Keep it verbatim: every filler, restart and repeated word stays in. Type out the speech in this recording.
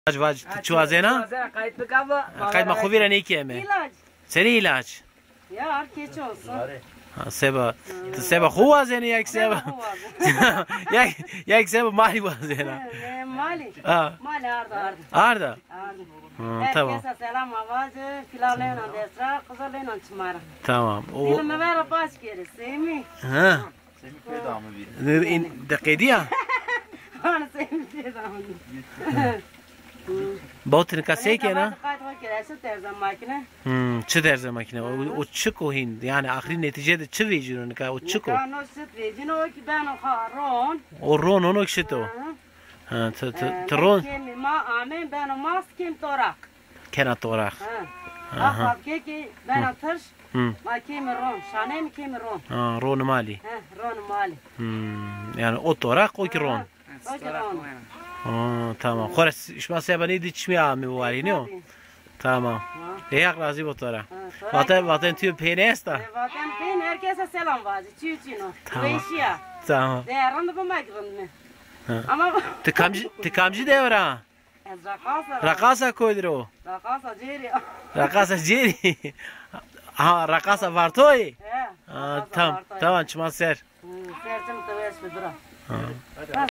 Vac, vac, ti çi wazena? Wazena qayt bika va. Qayt ma xo vîra nêkeme. İlaç. Senî îlaç? Ya, her keçi olsun. Ha, seba, ti seba xo wazenî ya ki seba? Seba xo wazenî. Ya, ya ki seba malî wazena? E, malî. Ha. Malî arda, arda. Arda? Arda. Ha, tamam. Herkese selam avacı, filan leynan destra, kıza leynan çımara. Tamam. O... Dilimi ver baş kere, Semi. Ha. Semi pêda mi bî. Deqedî ya? Ana Semi pêda mi bî. Bawti nika sey kena? Qayt xo kere, çi derze makine? Hmm, çi derze makine? O, o çik o hîn? Yani axirî netîce de çi vecîno nika? O çik o? Nika no şit vecîno, o ki beno ha ron. O ron, ono ki şit o. Hı hı. Ha, ti, ti, ti ron. Kêmî ma amên beno mast, kêm torak. Kena torak. Ha. Aha. Aqabke ki bena tirş. Hı. Ma kêmî ron, şanê mi kêmî ron. Ha, ron malî. Ha, ron malî. Hmm, yani o torak, o ki ron. O ki ron. Ha, tamam. Xo ra s-, şima seba nêdî çimî amî warî, nîyo? Tabii. Tamam. Ha. E, Heq razî bo to ra. Ha, to ra. Vaten, vaten tîyo peyne esta? E, vaten peyne herkese selam vacî. Çîyo çîno. Tamam. Weşîya. Tamam. De rind bima ki rind mi. Ha. Ama ti kamcî, ti kamcî dewe ra? Ez Raqasa ra. Raqasa koydir o? Raqasa Cêrî. Raqasa Cêrî. Ha, Raqasa Vartoyî? He. Ha, Raqasa tamam, Vartoyî. Tamam, çima ser. Hı, ser çim ti weş bi bira. Ha. Ha,